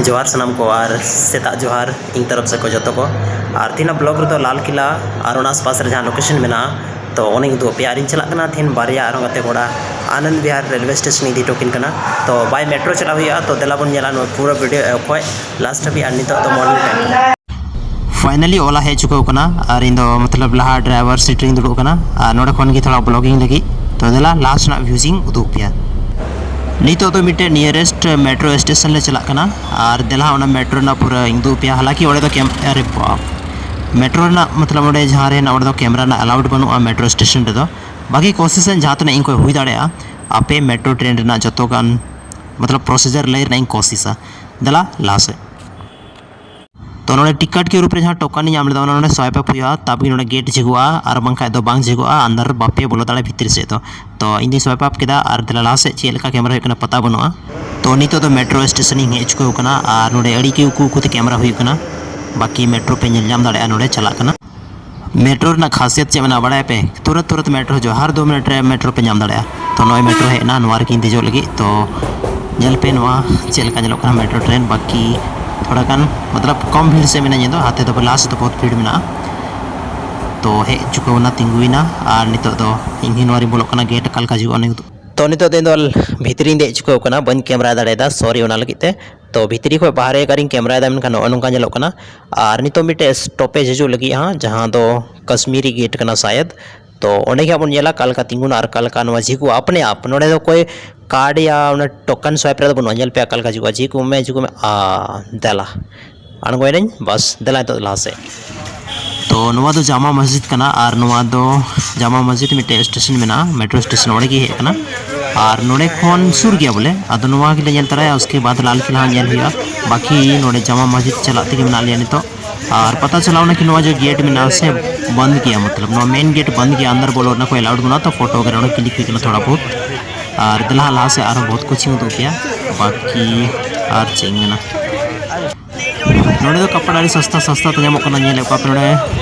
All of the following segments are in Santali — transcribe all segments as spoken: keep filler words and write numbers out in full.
ᱡᱚᱦᱟᱨ ᱥᱟᱱᱟᱢ ᱠᱚ ᱟᱨ ᱥᱮᱛᱟᱜ ᱡᱚᱦᱟᱨ ᱤᱧ ᱛᱚᱨᱚᱯ ᱥᱮᱫ ᱠᱚ ᱡᱚᱛᱚ ᱠᱚ᱾ ᱟᱨ ᱛᱤᱦᱤᱧᱟᱜ ᱵᱞᱚᱜ ᱨᱮᱫᱚ ᱞᱟᱞ ᱠᱤᱞᱟ ᱟᱨ ᱚᱱᱟ ᱟᱥᱯᱟᱥ ᱨᱮ ᱡᱟᱦᱟᱸ ᱞᱳᱠᱮᱥᱚᱱ ᱢᱮᱱᱟᱜᱼᱟ, ᱛᱚ ᱚᱱᱮᱧ ᱩᱫᱩᱜ ᱟᱯᱮᱭᱟ᱾ ᱟᱨᱤᱧ ᱪᱟᱞᱟᱜ ᱠᱟᱱᱟ ᱛᱤᱦᱤᱧ ᱵᱟᱨᱭᱟ ᱟᱨᱦᱚᱸ ᱜᱟᱛᱮ ᱠᱚᱲᱟ ᱟᱱᱚᱱᱫ ᱵᱤᱦᱟᱨ ᱨᱮᱞᱣᱮ ᱥᱴᱮᱥᱚᱱ ᱤᱧ ᱤᱫᱤ ᱦᱚᱴᱚ ᱠᱤᱱ ᱠᱟᱱᱟ᱾ ᱛᱚ ᱵᱟᱭ ᱢᱮᱴᱨᱳ ᱪᱟᱞᱟᱜ ᱦᱩᱭᱩᱜᱼᱟ᱾ ᱛᱚ ᱫᱮᱞᱟ ᱵᱚᱱ ᱧᱮᱞᱟ ᱱᱚᱣᱟ ᱯᱩᱨᱟᱹ ᱵᱷᱤᱰᱤᱭᱳ ᱮᱦᱚᱵ ᱠᱷᱚᱱ ᱞᱟᱥᱴ ᱦᱟᱹᱵᱤᱡ᱾ ᱟᱨ ᱱᱤᱛᱚᱜ ᱫᱚ ᱢᱚᱨᱱᱤᱝ ᱴᱟᱭᱤᱢ᱾ ᱯᱷᱟᱭᱱᱟᱞᱤ ᱚᱞᱟ ᱦᱮᱡ ᱪᱩᱠᱟᱹᱣ ᱠᱟᱱᱟ ᱟᱨ ᱤᱧ ᱫᱚ ᱢᱚᱛᱞᱚᱵ ᱞᱟᱦᱟ ᱰᱨᱟᱭᱵᱷᱟᱨ ᱥᱤᱴ ᱨᱤᱧ ᱫᱩᱲᱩᱵ ᱠᱟᱱᱟ᱾ ᱟᱨ ᱱᱚᱰᱮ ᱠᱷᱚᱱ ᱜᱮ ᱛᱷᱚᱲᱟ ᱵᱞᱚᱜᱤᱝ ᱞᱟᱹᱜᱤᱫ᱾ ᱛᱚ ᱫᱮᱞᱟ ᱞᱟᱦᱟ ᱥᱮᱱᱟᱜ ᱵᱷᱤᱭᱩᱡᱤᱧ ᱩᱫᱩᱜ ᱯᱮᱭᱟ᱾ ᱱᱤᱛᱚᱜ ᱫᱚ ᱢᱤᱫᱴᱮᱱ ᱱᱤᱭᱟᱨᱮᱥᱴ ᱢᱮᱴᱨᱳ ᱥᱴᱮᱥᱚᱱ ᱞᱮ ᱪᱟᱞᱟᱜ ᱠᱟᱱᱟ᱾ ᱟᱨ ᱫᱮᱞᱟ ᱚᱱᱟ ᱢᱮᱴᱨᱳ ᱨᱮᱱᱟᱜ ᱯᱩᱨᱟᱹ ᱤᱧ ᱩᱫᱩᱜ ᱯᱮᱭᱟ᱾ ᱦᱟᱞᱟᱠᱤ ᱚᱸᱰᱮ ᱫᱚ ᱠᱮᱢ ᱟᱨᱮ ᱵᱟᱯ, ᱢᱮᱴᱨᱳ ᱨᱮᱱᱟᱜ ᱢᱚᱛᱞᱚᱵ ᱚᱸᱰᱮ ᱡᱟᱦᱟᱸ ᱨᱮ ᱦᱮᱱᱟᱜ ᱚᱸᱰᱮ ᱫᱚ ᱠᱮᱢᱨᱟ ᱨᱮᱱᱟᱜ ᱟᱞᱟᱣᱩᱰ ᱵᱟᱹᱱᱩᱜᱼᱟ ᱢᱮᱴᱨᱳ ᱥᱴᱮᱥᱚᱱ ᱨᱮᱫᱚ᱾ ᱵᱟᱠᱤ ᱠᱳᱥᱤᱥ ᱟᱹᱧ ᱡᱟᱦᱟᱸ ᱛᱤᱱᱟᱹᱜ ᱤᱧ ᱠᱷᱚᱱ ᱦᱩᱭ ᱫᱟᱲᱮᱭᱟᱜᱼᱟ ᱟᱯᱮ ᱢᱮᱴᱨᱳ ᱴᱨᱮᱱ ᱨᱮᱱᱟᱜ ᱡᱚᱛᱚ ᱜᱟᱱ ᱢᱚᱛᱞᱚᱵ ᱯᱨᱚᱥᱤᱡᱟᱨ ᱞᱟᱹᱭ ᱨᱮᱱᱟᱜ ᱤᱧ ᱠᱳᱥᱤᱥᱟ᱾ ᱫᱮᱞᱟ ᱞᱟᱦᱟ ᱥᱮᱫ᱾ ᱛᱚ ᱱᱚᱰᱮ ᱴᱤᱠᱤᱴ ᱠᱮ ᱨᱩᱯ ᱨᱮ ᱡᱟᱦᱟᱸ ᱴᱳᱠᱟᱱ ᱤᱧ ᱧᱟᱢ ᱞᱮᱫᱟ, ᱚᱱᱟ ᱱᱚᱰᱮ ᱥᱣᱟᱭᱤᱯ ᱟᱯ ᱦᱩᱭᱩᱜᱼᱟ, ᱛᱟᱵ ᱜᱮ ᱱᱚᱰᱮ ᱜᱮᱴ ᱡᱷᱤᱡᱚᱜᱼᱟ, ᱟᱨ ᱵᱟᱝᱠᱷᱟᱡ ᱫᱚ ᱵᱟᱝ ᱡᱷᱤᱡᱚᱜᱼᱟ, ᱟᱱᱫᱟᱨ ᱵᱟᱯᱮ ᱵᱚᱞᱚ ᱫᱟᱲᱮᱭᱟᱜᱼᱟ ᱵᱷᱤᱛᱨᱤ ᱥᱮᱫ ᱫᱚ᱾ ᱛᱚ ᱤᱧ ᱫᱚᱧ ᱥᱣᱟᱭᱤᱯ ᱟᱯ ᱠᱮᱫᱟ ᱟᱨ ᱫᱮᱞᱟ ᱞᱟᱦᱟ ᱥᱮᱫ ᱪᱮᱫ ᱞᱮᱠᱟ ᱠᱮᱢᱨᱟ ᱦᱩᱭᱩᱜ ᱠᱟᱱᱟ ᱯᱟᱛᱟ ᱵᱟᱹᱱᱩᱜᱼᱟ᱾ ᱛᱚ ᱱᱤᱛᱚᱜ ᱫᱚ ᱢᱮᱴᱨᱳ ᱥᱴᱮᱥᱚᱱ ᱤᱧ ᱦᱮᱡ ᱪᱩᱠᱟᱹᱣ ᱠᱟᱱᱟ ᱟᱨ ᱱᱚᱰᱮ ᱟᱹᱰᱤ ᱜᱮ ᱩᱠᱩ ᱩᱠᱩ ᱛᱮ ᱠᱮᱢᱨᱟ ᱦᱩᱭᱩᱜ ᱠᱟᱱᱟ, ᱵᱟᱠᱤ ᱢᱮᱴᱨᱳ ᱯᱮ ᱧᱮᱞ ᱧᱟᱢ ᱫᱟᱲᱮᱭᱟᱜᱼᱟ ᱱᱚᱰᱮ ᱪᱟᱞᱟᱜ ᱠᱟᱱᱟ᱾ ᱢᱮᱴᱨᱳ ᱨᱮᱱᱟᱜ ᱠᱷᱟᱥᱤᱭᱟᱛ ᱪᱮᱫ ᱢᱮᱱᱟᱜᱼᱟ ᱵᱟᱲᱟᱭᱟ ᱯᱮ? ᱛᱩᱨᱟᱹᱛ ᱛᱩᱨᱟᱹᱛ ᱢᱮᱴᱨᱳ ᱦᱤᱡᱩᱜᱼᱟ, ᱦᱟᱨ ᱫᱩ ᱢᱤᱱᱤᱴ ᱨᱮ ᱢᱮᱴᱨᱳ ᱯᱮ ᱧᱟᱢ ᱫᱟᱲᱮᱭᱟᱜᱼᱟ᱾ ᱛᱚ ᱱᱚᱜᱼᱚᱭ ᱢᱮᱴᱨᱳ ᱦᱮᱡ ᱮᱱᱟ, ᱱᱚᱣᱟ ᱨᱮᱜᱮᱧ ᱫᱮᱡᱚᱜ ᱞᱟᱹᱜᱤᱫ᱾ ᱛᱚ ᱧᱮᱞ ᱯᱮ ᱱᱚᱣᱟ ᱪᱮᱫ ᱞᱮᱠᱟ ᱧᱮᱞᱚᱜ ᱠᱟᱱᱟ ᱢᱮᱴᱨᱳ ᱴᱨᱮᱱ, ᱵᱟᱹᱠᱤ ᱛᱷᱚᱲᱟ ᱜᱟᱱ ᱢᱚᱛᱞᱚᱵ ᱠᱚᱢ ᱵᱷᱤᱲ ᱥᱮ ᱢᱮᱱᱟᱜᱼᱟ, ᱧᱤᱫᱟᱹ ᱦᱟᱛᱮ ᱫᱚ ᱞᱟᱦᱟ ᱥᱮᱫ ᱫᱚ ᱵᱚᱦᱩᱛ ᱵᱷᱤᱲ ᱢᱮᱱᱟᱜᱼᱟ᱾ ᱛᱚ ᱦᱮᱡ ᱪᱩᱠᱟᱹᱣ ᱮᱱᱟ, ᱛᱤᱸᱜᱩᱭᱮᱱᱟ, ᱟᱨ ᱱᱤᱛᱚᱜ ᱫᱚ ᱤᱧ ᱦᱚᱸ ᱱᱚᱣᱟ ᱨᱤᱧ ᱵᱚᱞᱚᱜ ᱠᱟᱱᱟ, ᱜᱮᱴ ᱚᱠᱟ ᱞᱮᱠᱟ ᱦᱤᱡᱩᱜᱼᱟ ᱱᱤᱛᱚᱜ᱾ ᱛᱚ ᱱᱤᱛᱚᱜ ᱫᱚ ᱤᱧ ᱫᱚ ᱵᱷᱤᱛᱨᱤᱧ ᱫᱮᱡ ᱪᱩᱠᱟᱹᱣ ᱠᱟᱱᱟ, ᱵᱟᱹᱧ ᱠᱮᱢᱨᱟ ᱫᱟᱲᱮᱭᱟᱫᱟ, ᱥᱚᱨᱤ ᱚᱱᱟ ᱞᱟᱹᱜᱤᱫ ᱛᱮ᱾ ᱛᱚ ᱵᱷᱤᱛᱨᱤ ᱠᱷᱚᱱ ᱵᱟᱦᱨᱮ ᱚᱠᱟᱨᱤᱧ ᱠᱮᱢᱨᱟᱭᱮᱫᱟ, ᱢᱮᱱᱠᱷᱟᱱ ᱱᱚᱜᱼᱚ ᱱᱚᱝᱠᱟ ᱧᱮᱞᱚᱜ ᱠᱟᱱᱟ᱾ ᱟᱨ ᱱᱤᱛᱚᱜ ᱢᱤᱫᱴᱮᱡ ᱥᱴᱚᱯᱮᱡᱽ ᱦᱤᱡᱩᱜ ᱞᱟᱹᱜᱤᱫ ᱦᱟᱸᱜ, ᱡᱟᱦᱟᱸ ᱫᱚ ᱠᱟᱥᱢᱤᱨᱤ ᱜᱮᱴ ᱠᱟᱱᱟ ᱥᱟᱭᱮᱫ᱾ ᱛᱚ ᱚᱸᱰᱮ ᱜᱮ ᱦᱟᱸᱜ ᱵᱚᱱ ᱧᱮᱞᱟ ᱚᱠᱟ ᱞᱮᱠᱟ ᱛᱤᱸᱜᱩᱱᱟ ᱟᱨ ᱚᱠᱟ ᱞᱮᱠᱟ ᱱᱚᱣᱟ ᱡᱷᱤᱡᱚᱜᱼᱟ ᱟᱯᱱᱮ ᱟᱯ᱾ ᱱᱚᱰᱮ ᱫᱚ ᱚᱠᱚᱭ ᱠᱟᱨᱰ ᱭᱟ ᱚᱱᱟ ᱴᱳᱠᱟᱱ ᱥᱣᱟᱭᱤᱯ ᱨᱮ ᱫᱚ ᱵᱟᱹᱱᱩᱜᱼᱟ᱾ ᱧᱮᱞ ᱯᱮ ᱚᱠᱟ ᱞᱮᱠᱟ ᱡᱷᱤᱡᱚᱜᱼᱟ, ᱡᱷᱤᱡ ᱢᱮ, ᱡᱷᱤᱡ ᱢᱮ᱾ ᱟ ᱫᱮᱞᱟ ᱟᱬᱜᱚᱭᱮᱱᱟᱹᱧ, ᱵᱟᱥ ᱫᱮᱞᱟ ᱱᱤᱛᱚᱜ ᱞᱟᱦᱟ ᱥᱮᱫ᱾ ᱛᱚ ᱱᱚᱣᱟ ᱫᱚ ᱡᱟᱢᱟ ᱢᱚᱥᱡᱤᱫ ᱠᱟᱱᱟ ᱟᱨ ᱱᱚᱣᱟ ᱫᱚ ᱡᱟᱢᱟ ᱢᱚᱥᱡᱤᱫ ᱢᱤᱫᱴᱮᱡ ᱥᱴᱮᱥᱚᱱ ᱢᱮᱱᱟᱜᱼᱟ, ᱢᱮᱴᱨᱳ ᱥᱴᱮᱥᱚᱱ ᱚᱸᱰᱮ ᱜᱮ ᱦᱮᱡ ᱠᱟᱱᱟ᱾ ᱟᱨ ᱱᱚᱰᱮ ᱠᱷᱚᱱ ᱥᱩᱨ ᱜᱮᱭᱟ ᱵᱚᱞᱮ, ᱟᱫᱚ ᱱᱚᱣᱟ ᱜᱮᱞᱮ ᱧᱮᱞ ᱛᱚᱨᱟᱭᱟ, ᱩᱥᱠᱮ ᱵᱟᱫ ᱞᱟᱞ ᱠᱤᱞᱟ ᱦᱚᱸ ᱧᱮᱞ ᱦᱩᱭᱩᱜᱼᱟ᱾ ᱵᱟᱠᱤ ᱱᱚᱰᱮ ᱡᱟᱢᱟ ᱢᱚᱥᱡᱤᱫ ᱪᱟᱞᱟᱜ ᱛᱮᱜᱮ ᱢᱮᱱᱟᱜ ᱞᱮᱭᱟ ᱱᱤᱛᱚᱜ᱾ ᱟᱨ ᱯᱟᱛᱟ ᱪᱟᱞᱟᱣ ᱱᱟ ᱠᱤ ᱱᱚᱣᱟ ᱡᱮ ᱜᱮᱴ ᱢᱮᱱᱟᱜᱼᱟ ᱥᱮ ᱵᱚᱱᱫ ᱜᱮᱭᱟ, ᱢᱚᱛᱞᱚᱵ ᱱᱚᱣᱟ ᱢᱮᱱ ᱜᱮᱴ ᱵᱚᱱᱫ ᱜᱮᱭᱟ, ᱟᱱᱫᱟᱨ ᱵᱚᱞᱚ ᱨᱮᱱᱟᱜ ᱠᱚ ᱮᱞᱟᱣᱩᱰ ᱵᱟᱹᱱᱩᱜᱼᱟ᱾ ᱛᱚ ᱯᱷᱳᱴᱳ ᱣᱟᱜᱮᱨᱟ ᱚᱸᱰᱮ ᱠᱞᱤᱠ ᱦᱩᱭᱩᱜ ᱠᱟᱱᱟ ᱛᱷᱚᱲᱟ ᱵᱚᱦᱩᱛ᱾ ᱟᱨ ᱫᱮᱞᱟ ᱦᱟᱸᱜ ᱞᱟᱦᱟ ᱥᱮᱫ ᱟᱨᱦᱚᱸ ᱵᱚᱦᱩᱛ ᱠᱩᱪ ᱤᱧ ᱩᱫᱩᱜ ᱯᱮᱭᱟ, ᱵᱟᱠᱤ ᱟᱨ ᱪᱮᱫ ᱤᱧ ᱢᱮᱱᱟ᱾ ᱱᱚᱰᱮ ᱫᱚ ᱠᱟᱯᱲᱟ ᱟᱹᱰᱤ ᱥᱚᱥᱛᱟ ᱥᱚᱥᱛᱟ ᱛᱮ ᱧᱟᱢᱚᱜ ᱠᱟᱱᱟ᱾ ᱧᱮᱞᱮᱫ ᱠᱚᱣᱟ ᱯᱮ ᱱᱚᱰᱮ,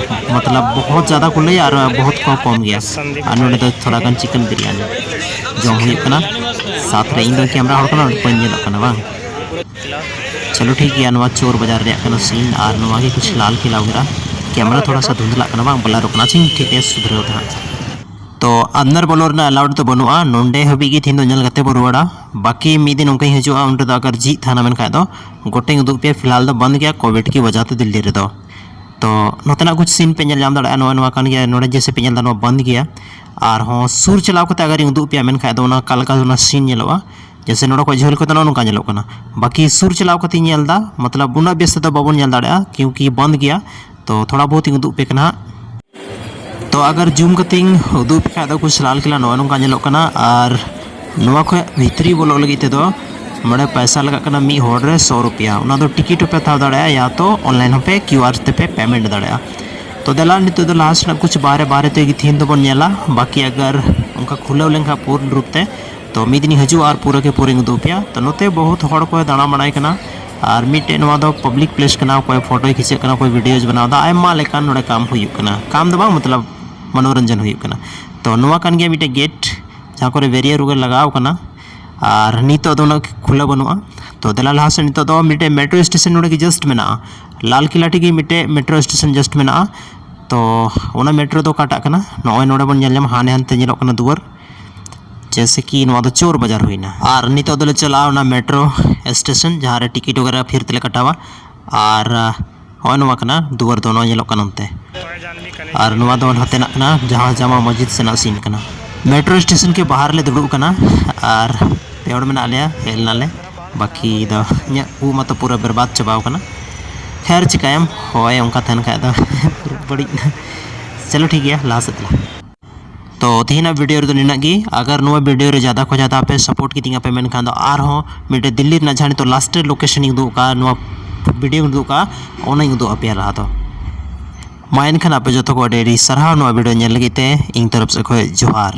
ᱢᱚᱛᱞᱚᱵ ᱵᱚᱦᱩᱛ ᱡᱟᱫᱟ ᱠᱚ ᱞᱟᱹᱭᱟ ᱟᱨ ᱵᱚᱦᱩᱛ ᱠᱚ ᱠᱚᱢ ᱜᱮᱭᱟ᱾ ᱟᱨ ᱱᱚᱰᱮ ᱫᱚ ᱛᱷᱚᱲᱟ ᱜᱟᱱ ᱪᱤᱠᱮᱱ ᱵᱤᱨᱭᱟᱱᱤ ᱡᱚᱢ ᱦᱩᱭᱩᱜ ᱠᱟᱱᱟ, ᱥᱟᱛ ᱨᱮ ᱤᱧ ᱫᱚ ᱠᱮᱢᱨᱟ ᱦᱚᱲ ᱠᱟᱱᱟ, ᱵᱟᱹᱧ ᱧᱮᱞᱚᱜ ᱠᱟᱱᱟ ᱵᱟᱝ᱾ ᱪᱚᱞᱚ ᱴᱷᱤᱠ ᱜᱮᱭᱟ, ᱱᱚᱣᱟ ᱪᱳᱨ ᱵᱟᱡᱟᱨ ᱨᱮᱭᱟᱜ ᱠᱟᱱᱟ ᱥᱤᱱ ᱟᱨ ᱱᱚᱣᱟ ᱜᱮ ᱠᱩᱪ ᱞᱟᱞ ᱠᱤᱞᱟ ᱵᱮᱱᱟᱣ ᱠᱟᱱᱟ᱾ ᱵᱚᱞᱟ ᱨᱩᱠᱱᱟ ᱪᱤᱱ, ᱴᱷᱤᱠ ᱜᱮᱭᱟ, ᱥᱩᱫᱷᱨᱟᱹᱣ ᱫᱚ ᱦᱟᱸᱜ᱾ ᱛᱚ ᱟᱱᱫᱟᱨ ᱵᱚᱞᱚ ᱨᱮᱱᱟᱜ ᱟᱞᱟᱣᱰ ᱫᱚ ᱵᱟᱹᱱᱩᱜᱼᱟ᱾ ᱱᱚᱰᱮ ᱦᱟᱹᱵᱤᱡ ᱜᱮ ᱛᱤᱦᱤᱧ ᱫᱚ ᱧᱮᱞ ᱠᱟᱛᱮ ᱵᱚ ᱨᱩᱣᱟᱹᱲᱟ᱾ ᱵᱟᱹᱠᱤ ᱢᱤᱫ ᱫᱤᱱ ᱚᱱᱠᱟᱧ ᱦᱤᱡᱩᱜᱼᱟ, ᱩᱱ ᱨᱮᱫᱚ ᱟᱜᱟᱨ ᱡᱷᱤᱡ ᱛᱟᱦᱮᱱᱟ ᱢᱮᱱᱠᱷᱟᱡ ᱫᱚ ᱜᱚᱴᱟᱧ ᱩᱫᱩᱜ ᱯᱮᱭᱟ᱾ ᱯᱷᱤᱞᱦᱟᱞ ᱫᱚ ᱵᱚᱱᱫ ᱜᱮᱭᱟ ᱠᱳᱵᱷᱤᱰ ᱠᱤ ᱣᱟᱡᱟ ᱛᱮ ᱫᱤᱞᱞᱤ ᱨᱮᱫᱚ᱾ ᱛᱚ ᱱᱚᱛᱮᱱᱟᱜ ᱠᱩᱪ ᱥᱤᱱ ᱯᱮ ᱧᱮᱞ ᱧᱟᱢ ᱫᱟᱲᱮᱭᱟᱜᱼᱟ᱾ ᱱᱚᱣᱟ ᱱᱚᱣᱟ ᱠᱟᱱ ᱜᱮᱭᱟ, ᱱᱚᱰᱮ ᱡᱮᱭᱥᱮ ᱯᱮ ᱧᱮᱞ ᱮᱫᱟ ᱱᱚᱣᱟ ᱵᱚᱱᱫ ᱜᱮᱭᱟ᱾ ᱟᱨᱦᱚᱸ ᱥᱩᱨ ᱪᱟᱞᱟᱣ ᱠᱟᱛᱮ ᱟᱜᱟᱨᱤᱧ ᱩᱫᱩᱜ ᱯᱮᱭᱟ ᱢᱮᱱᱠᱷᱟᱡ ᱫᱚ ᱚᱱᱟ ᱚᱠᱟ ᱞᱮᱠᱟ ᱚᱱᱟ ᱥᱤᱱ ᱧᱮᱞᱚᱜᱼᱟ᱾ ᱡᱮᱭᱥᱮ ᱱᱚᱰᱮ ᱠᱷᱚᱡ ᱡᱷᱟᱹᱞ ᱠᱟᱛᱮ ᱱᱚᱜᱼᱚ ᱱᱚᱝᱠᱟ ᱧᱮᱞᱚᱜ ᱠᱟᱱᱟ᱾ ᱵᱟᱹᱠᱤ ᱥᱩᱨ ᱪᱟᱞᱟᱣ ᱠᱟᱛᱮᱧ ᱧᱮᱞ ᱮᱫᱟ, ᱢᱚᱛᱞᱚᱵ ᱩᱱᱟᱹᱜ ᱵᱮᱥ ᱛᱮᱫᱚ ᱵᱟᱵᱚᱱ ᱧᱮᱞ ᱫᱟᱲᱮᱭᱟᱜᱼᱟ ᱠᱤᱭᱩᱸᱠᱤ ᱵᱚᱱᱫ ᱜᱮᱭᱟ᱾ ᱛᱚ ᱛᱷᱚᱲᱟ ᱵᱚᱦᱩᱛ ᱤᱧ ᱩᱫᱩᱜ ᱯᱮ ᱠᱟᱱᱟ ᱦᱟᱸᱜ᱾ ᱛᱚ ᱟᱜᱟᱨ ᱡᱩᱢ ᱠᱟᱛᱮᱧ ᱩᱫᱩᱜ ᱯᱮ ᱠᱷᱟᱡ ᱫᱚ ᱠᱩᱪ ᱞᱟᱞ ᱠᱤᱞᱟ ᱱᱚᱜᱼᱚ ᱱᱚᱝᱠᱟ ᱧᱮᱞᱚᱜ ᱠᱟᱱᱟ᱾ ᱟᱨ ᱱᱚᱣᱟ ᱠᱷᱚᱡ ᱵᱷᱤᱛᱨᱤ ᱵᱚᱞᱚᱜ ᱞᱟᱹᱜᱤᱫ ᱛᱮᱫᱚ ᱱᱚᱰᱮ ᱯᱚᱭᱥᱟ ᱞᱟᱜᱟᱜ ᱠᱟᱱᱟ ᱢᱤᱫ ᱦᱚᱲ ᱨᱮ ᱥᱚ ᱨᱩᱯᱤᱭᱟ᱾ ᱚᱱᱟ ᱫᱚ ᱴᱤᱠᱤᱴ ᱦᱚᱸᱯᱮ ᱦᱟᱛᱟᱣ ᱫᱟᱲᱮᱭᱟᱜᱼᱟ, ᱭᱟ ᱛᱚ ᱚᱱᱞᱟᱭᱤᱱ ᱦᱚᱸᱯᱮ ᱠᱤᱭᱩ ᱟᱨ ᱛᱮᱯᱮ ᱯᱮᱢᱮᱱᱴ ᱫᱟᱲᱮᱭᱟᱜᱼᱟ᱾ ᱛᱚ ᱫᱮᱞᱟ ᱱᱤᱛᱚᱜ ᱫᱚ ᱞᱟᱦᱟ ᱥᱮᱱᱟᱜ ᱠᱩᱪ ᱵᱟᱦᱨᱮ ᱵᱟᱦᱨᱮ ᱛᱮᱜᱮ ᱛᱤᱦᱤᱧ ᱫᱚᱵᱚᱱ ᱧᱮᱞᱟ᱾ ᱵᱟᱹᱠᱤ ᱟᱜᱟᱨ ᱚᱱᱠᱟ ᱠᱷᱩᱞᱟᱹᱣ ᱞᱮᱱᱠᱷᱟᱱ ᱯᱩᱨᱱ ᱨᱩᱯ ᱛᱮ, ᱛᱚ ᱢᱤᱫ ᱫᱤᱱᱤᱧ ᱦᱤᱡᱩᱜᱼᱟ ᱟᱨ ᱯᱩᱨᱟᱹ ᱠᱮ ᱯᱩᱨᱟᱹᱧ ᱩᱫᱩᱜ ᱟᱯᱮᱭᱟ᱾ ᱛᱚ ᱱᱚᱛᱮ ᱵᱚᱦᱩᱛ ᱦᱚᱲ ᱠᱚ ᱫᱟᱬᱟ ᱵᱟᱲᱟᱭ ᱠᱟᱱᱟ᱾ ᱟᱨ ᱢᱤᱫᱴᱮᱡ ᱱᱚᱣᱟ ᱫᱚ ᱯᱟᱵᱽᱞᱤᱠ ᱯᱞᱮᱥ ᱠᱟᱱᱟ, ᱚᱠᱚᱭ ᱯᱷᱳᱴᱳᱭ ᱠᱷᱤᱪᱟᱹᱜ ᱠᱟᱱᱟ, ᱚᱠᱚᱭ ᱵᱷᱤᱰᱤᱭᱳᱭ ᱵᱮᱱᱟᱣ ᱮᱫᱟ, ᱟᱭᱢᱟ ᱞᱮᱠᱟᱱ ᱱᱚᱰᱮ ᱠᱟᱢ ᱦᱩᱭᱩᱜ ᱠᱟᱱᱟ᱾ ᱠᱟᱢ ᱫᱚ ᱵᱟᱝ, ᱢᱚᱛᱞᱚᱵ ᱢᱚᱱᱳᱨᱚᱧᱡᱚᱱ ᱦᱩᱭᱩᱜ ᱠᱟᱱᱟ᱾ ᱛᱚ ᱱᱚᱣᱟ ᱠᱟᱱ ᱜᱮᱭᱟ ᱢᱤᱫᱴᱮᱡ ᱜᱮᱴ, ᱡᱟᱦᱟᱸ ᱠᱚᱨᱮ ᱵᱮᱨᱤᱭᱟᱨ ᱠᱚ ᱞᱟᱜᱟᱣ ᱠᱟᱱᱟ᱾ ᱟᱨ ᱱᱤᱛᱚᱜ ᱫᱚ ᱩᱱᱟᱹᱜ ᱠᱷᱩᱞᱟᱹᱣ ᱵᱟᱹᱱᱩᱜᱼᱟ᱾ ᱛᱚ ᱫᱮᱞᱟ ᱞᱟᱦᱟ ᱥᱮᱫ, ᱱᱤᱛᱚᱜ ᱫᱚ ᱢᱤᱫᱴᱮᱡ ᱢᱮᱴᱨᱳ ᱥᱴᱮᱥᱚᱱ ᱱᱚᱰᱮ ᱜᱮ ᱡᱟᱥᱴ ᱢᱮᱱᱟᱜᱼᱟ᱾ ᱞᱟᱞ ᱠᱤᱞᱟ ᱴᱷᱮᱡ ᱜᱮ ᱢᱤᱫᱴᱮᱡ ᱢᱮᱴᱨᱳ ᱥᱴᱮᱥᱚᱱ ᱡᱟᱥᱴ ᱢᱮᱱᱟᱜᱼᱟ᱾ ᱛᱚ ᱚᱱᱟ ᱢᱮᱴᱨᱳ ᱫᱚ ᱚᱠᱟᱴᱟᱜ ᱠᱟᱱᱟ? ᱱᱚᱜᱼᱚᱭ ᱱᱚᱰᱮ ᱵᱚᱱ ᱧᱮᱞ ᱧᱟᱢᱟ, ᱦᱟᱱᱮ ᱦᱟᱱᱛᱮ ᱧᱮᱞᱚᱜ ᱠᱟᱱᱟ ᱫᱩᱣᱟᱹᱨ᱾ ᱡᱮᱭᱥᱮ ᱠᱤ ᱱᱚᱣᱟ ᱫᱚ ᱪᱳᱨ ᱵᱟᱡᱟᱨ ᱦᱩᱭᱱᱟ᱾ ᱟᱨ ᱱᱤᱛᱚᱜ ᱫᱚᱞᱮ ᱪᱟᱞᱟᱜᱼᱟ ᱚᱱᱟ ᱢᱮᱴᱨᱳ ᱥᱴᱮᱥᱚᱱ, ᱡᱟᱦᱟᱸ ᱨᱮ ᱴᱤᱠᱤᱴ ᱣᱟᱜᱮᱨᱟ ᱯᱷᱤᱨ ᱛᱮᱞᱮ ᱠᱟᱴᱟᱣᱟ᱾ ᱟᱨ ᱱᱚᱜᱼᱚᱭ ᱱᱚᱣᱟ ᱠᱟᱱᱟ ᱫᱩᱣᱟᱹᱨ ᱫᱚ, ᱱᱚᱣᱟ ᱧᱮᱞᱚᱜ ᱠᱟᱱᱟ ᱚᱱᱛᱮ᱾ ᱟᱨ ᱱᱚᱣᱟ ᱫᱚ ᱱᱟᱛᱮᱱᱟᱜ ᱠᱟᱱᱟ, ᱡᱟᱦᱟᱸ ᱡᱟᱢᱟ ᱢᱚᱥᱡᱤᱫ ᱥᱮᱱᱟᱜ ᱥᱤᱱ ᱠᱟᱱᱟ᱾ ᱢᱮᱴᱨᱳ ᱥᱴᱮᱥᱚᱱ ᱠᱮ ᱵᱟᱦᱟᱨ ᱞᱮ ᱫᱩᱲᱩᱵ ᱠᱟᱱᱟ ᱟᱨ ᱯᱮ ᱦᱚᱲ ᱢᱮᱱᱟᱜ ᱞᱮᱭᱟ, ᱦᱮᱡ ᱞᱮᱱᱟᱞᱮ᱾ ᱵᱟᱹᱠᱤ ᱫᱚ ᱤᱧᱟᱹᱜ ᱩᱵ ᱢᱟᱛᱚ ᱯᱩᱨᱟᱹ ᱵᱮᱨᱵᱟᱫ ᱪᱟᱵᱟᱣ ᱠᱟᱱᱟ᱾ ᱠᱷᱮᱨ ᱪᱤᱠᱟᱹᱭᱟᱢ, ᱦᱳᱭ ᱚᱱᱠᱟ ᱛᱟᱦᱮᱱ ᱠᱷᱟᱡ ᱫᱚ ᱵᱟᱹᱲᱤᱡ ᱮᱱᱟ᱾ ᱪᱚᱞᱚ ᱴᱷᱤᱠ ᱜᱮᱭᱟ, ᱞᱟᱦᱟ ᱥᱮᱫ ᱛᱮᱞᱟ᱾ ᱛᱚ ᱛᱮᱦᱮᱧᱟᱜ ᱵᱷᱤᱰᱤᱭᱳ ᱨᱮᱫᱚ ᱱᱤᱱᱟᱹᱜ ᱜᱮ᱾ ᱟᱜᱟᱨ ᱱᱚᱣᱟ ᱵᱷᱤᱰᱤᱭᱳ ᱨᱮ ᱡᱟᱫᱟ ᱠᱷᱚᱱ ᱡᱟᱫᱟ ᱟᱯᱮ ᱥᱟᱯᱳᱨᱴ ᱠᱤᱫᱤᱧᱟ ᱯᱮ ᱢᱮᱱᱠᱷᱟᱱ ᱫᱚ ᱟᱨᱦᱚᱸ ᱢᱤᱫᱴᱮᱡ ᱫᱤᱞᱞᱤ ᱨᱮᱱᱟᱜ ᱡᱟᱦᱟᱸ ᱱᱤᱛᱚᱜ ᱞᱟᱥᱴ ᱨᱮ ᱞᱳᱠᱮᱥᱚᱱ ᱤᱧ ᱩᱫᱩᱜ ᱟᱠᱟᱫ, ᱱᱚᱣᱟ ᱵᱷᱤᱰᱤᱭᱳᱧ ᱩᱫᱩᱜ ᱟᱠᱟᱫ, ᱚᱱᱟᱧ ᱩᱫᱩᱜ ᱟᱯᱮᱭᱟ ᱞᱟᱦᱟ ᱫᱚ᱾ ᱢᱟ ᱮᱱᱠᱷᱟᱱ ᱟᱯᱮ ᱡᱚᱛᱚ ᱠᱚ ᱟᱹᱰᱤ ᱟᱹᱰᱤ ᱥᱟᱨᱦᱟᱣ ᱱᱚᱣᱟ ᱵᱷᱤᱰᱤᱭᱳ ᱧᱮᱞ ᱞᱟᱹᱜᱤᱫ ᱛᱮ, ᱤᱧ ᱛᱚᱨᱚᱯ ᱥᱮᱫ ᱠᱷᱚᱱ ᱡᱚᱦᱟᱨ᱾